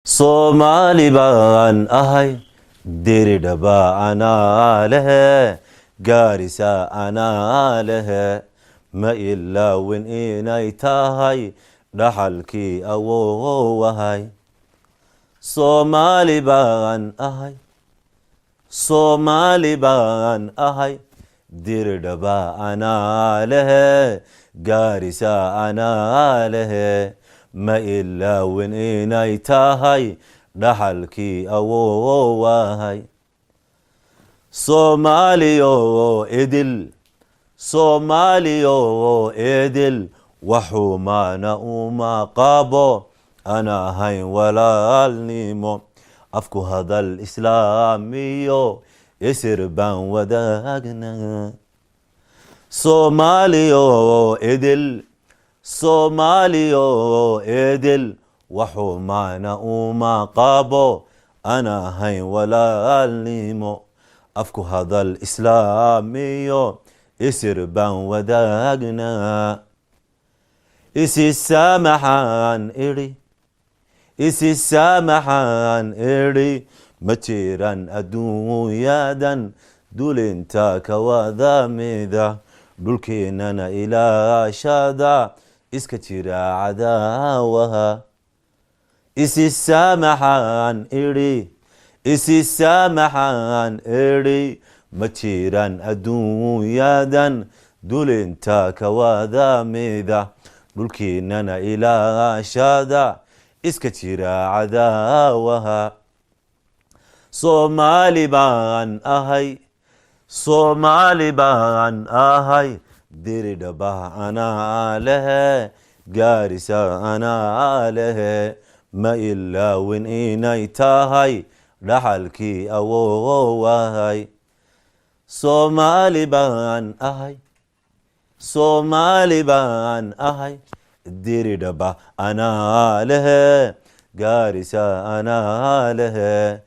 Soomaali baan ahay, Diridhaba anaa lehe, Gaarisa anaa lehe, ma ilaawin inay tahay dhaxalkii awoowahay. Soomaali baan ahay, Soomaali baan ahay, Diridhaba anaa lehe, Gaarisa anaa lehe, ma ilaawin inay tahay dhaxalkii awoowahay. Soomaaliyo idil, Soomaaliyo idil, waxumaana uma qabo ana ahayn walaalnimo. Afku hadal islaamiyo isir baan wadaagnaa. Soomaaliyo idil, Soomaaliyo idil, waxumaana uma qabo ana ahayn walaalnimo. Afku hadal islaamiyo isir baan wadaagnaa. Isi saamaxaan idhi, isi saamaxaan idhi, ma jiraan adduunyadan dulinta kawada mida. Dhulkeennana ilaashada, iska jira cadaawaha. Isi saamaxaan idhi, isi saamaxaan idhi, ma jiraan adduunyadan dulinta kawada mida. Dhulkeennana ilaashada, iska jira cadaawaha. Soomaali baan ahay, Soomaali baan ahay, Diridhaba anaa lehe, Gaarisa anaa lehe, ma ilaawin inay tahay dhaxalkii awoowahay. Soomaali baan ahay, Soomaali baan ahay, Diridhaba anaa lehe, Gaarisa anaa lehe.